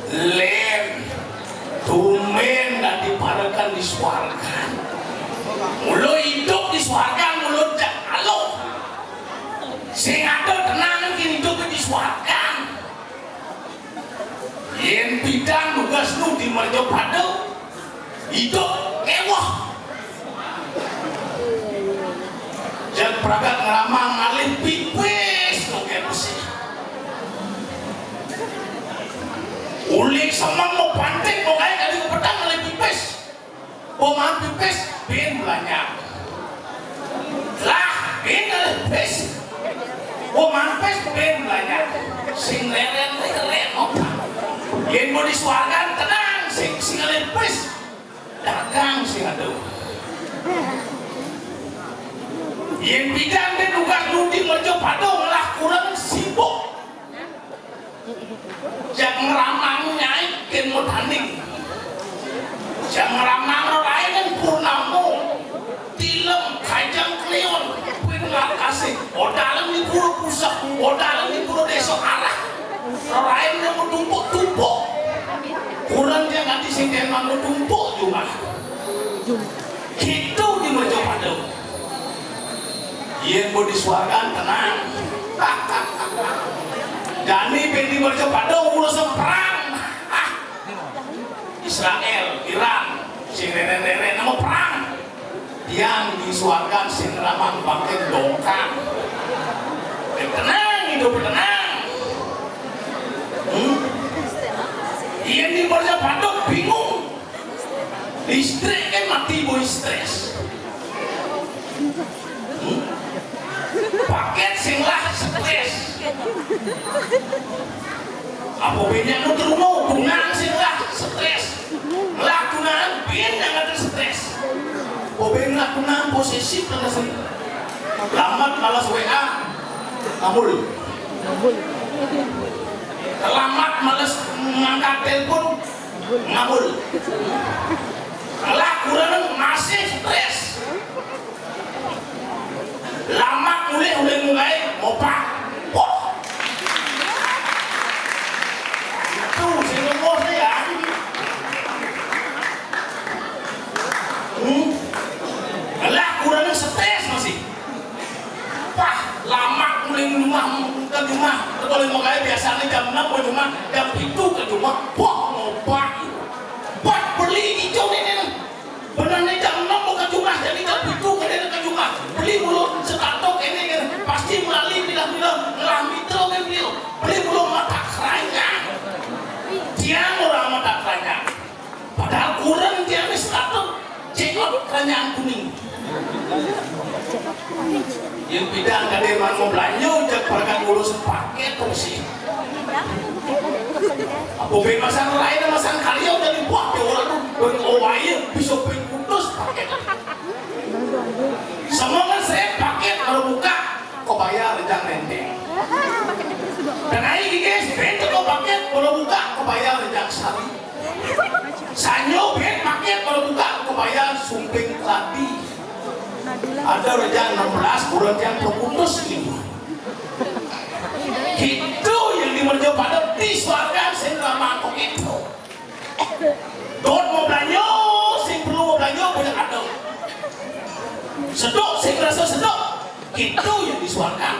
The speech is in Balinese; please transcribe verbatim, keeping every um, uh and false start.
Lén, tumbén ndak diparekan di suargan. Mula idup di suargan, mula jak aluh. Sing ada tenang kén idup di suargan. Yén pidan nugas nu di mercapada, idup éweh. Jang pragat ngramang ngalih pipis, mangké mesti. Uli semeng mau pantik, mau kaya kali kepedang ngalih pipis. Mau maan pipis, bin belanja. Lah, bin ngalih pipis. Mau maan pipis, bin belanja. Sing leren-leren, apa? Yén mau di suargan, tenang, sing, sing ngalih pipis. Dagang sing ada. Yén pidan dé nugas nu di mercapada ngelah kureng sibuk. Jang ngramang nyai kén mau tanding. Jang ngramang rerain purnama. Tilem, kajeng kliwon, buin lakasé. Odalem di pura puseh, odalem di pura désa arah. Rerain mau tumpuk-tumpuk. Kureng jang nganti sing kén mau tumpuk jumah. Kéto di mercapada. Yén mau di suargan tenang. Jani bin di mercapada urus perang. Israel, Iran, sing reren-reren nama perang. Tiang di suargan sing ngramang bangkén dongkang. Tenang, idup tenang. Hmm? Yén di mercapada bingung. Listrik kan mati, boy, stres. Hmm? Pakét sing lah stres. Apa bin nyak nu truna, tunang sing lah stres. Lah tunang bin nyak ada stres. Apa bin lah tunang posesif kan sing. Lambat males W A, ngambul. Lambat males ngangkat telepon, ngambul. Lah kurang masih stres. Lamak mulih uling munggahé, mopak. Wah. Itu sing ngomong saya. Hmm. Lah kurang stres masih. Wah, lamak uling rumah, ka jumah. Kalau munggahé biasané jam enam ka jumah, jam pitu ka jumah. Wah, mopak. Wah, beli ijo né. Bener né jam enam mau ka jumah, jani jam pitu kéné ka jumah. Beli mula setato kéné kan, pasti melali bilang-bilang, ngelah mitra kan beli. Beli mula mata keranjang. Tiang orang mata keranjang. Padahal kurang tiang né setato, jenggot keranjang kuning. Yén pidan kadén mau belanja, jak perangkat ngurus pakét sih. Apa bin masang lain, masang karya udah dibuat ya orang tuh. Bin owai bisa bin putus pakét. Semangat saya pakét kalau buka, kau bayar jang nenteng. Dan ayo guys, bin teko pakét kalau buka, kau bayar jang sari. Sanyo bin pakét kalau buka, kau bayar sumping tadi. Ada rejang enam belas, kurang jang terputus ini. Itu yang di mercapada di suarga sing ramah itu. Dot mau belanja, sing perlu mau belanja, banyak ada. Sedok, sing rasa sedok. Itu yang di suarga.